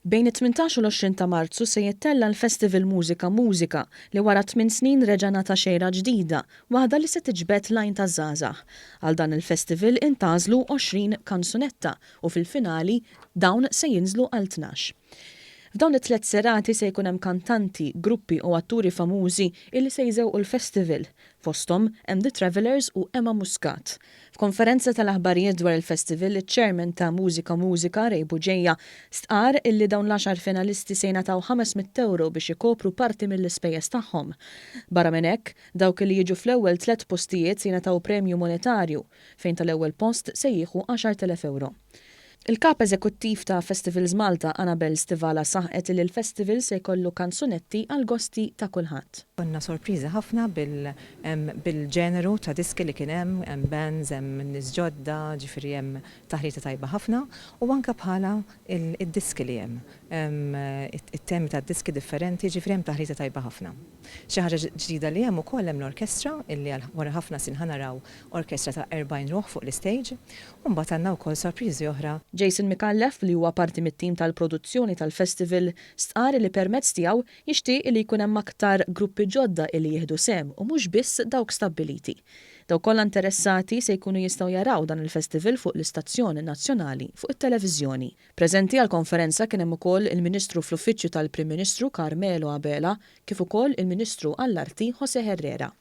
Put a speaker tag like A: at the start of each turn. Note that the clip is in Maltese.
A: Bejn it-18 u l-20 ta' Marzu se jittella' l-Festival Mużika Mużika li wara tminn snin reġa' ngħata xejra ġdida, waħda li se tiġbed l-għajn taż-żgħażagħ. Għal dan il-festival intgħażlu 20 kanzunetta u fil-finali dawn se jinżlu għal 12. F'dawn it-tlett serati se jkun hemm kantanti, gruppi u atturi famużi illi se jżewqu l-festival. Fosthom hemm The Travellers u Emma Muscat. F'konferenza tal-aħbarijiet dwar il-festival, iċ-chairman ta' Mużika Mużika, Ray Bugeja, stqarr illi dawn l-għaxar finalisti se jingħataw €500 biex ikopru parti mill-ispejjeż tagħhom. Barra minn hekk, dawk illi jiġu fl-ewwel tlett postijiet se jingħataw premju monetarju, fejn tal-ewwel post se jieħu €10,000. Il-Kap Eżekuttiv ta' Festivals Malta, Annabelle Stivala saħqet illi l-festival se jkollu kanzunetti għall-gosti ta' kulħadd.
B: Konna sorpriżi ħafna bil-ġeneru ta' diski li kien hemm, hemm bands, hemm nies ġodda, ġifieri hemm taħlita tajba ħafna u anke bħala d-diski li hemm, it-temi tad-diski differenti, ġifieri hemm taħlita tajba ħafna. Xi ħaġa ġdida li hemm ukoll hemm l-orkestra illi għal wara ħafna snin ħa naraw orkestra ta' 40 ruħ fuq l-istage u mbagħad għandna wkoll sorpriżi oħra.
A: Jason Micallef, li huwa parti mit-tim tal-produzzjoni tal-festival, stqarr li permezz tiegħu jixtieq li jkun hemm aktar gruppi ġodda illi jieħdu sehem u mhux biss dawk stabbiliti. Dawk kollha interessati se jkunu jistgħu jaraw dan il-festival fuq l-istazzjon nazzjonali fuq it-televiżjoni. Preżenti għall-konferenza kien hemm ukoll il-Ministru fl-Uffiċċju tal-Prim Ministru Carmelo Abela kif ukoll il-Ministru għall-Arti José Herrera.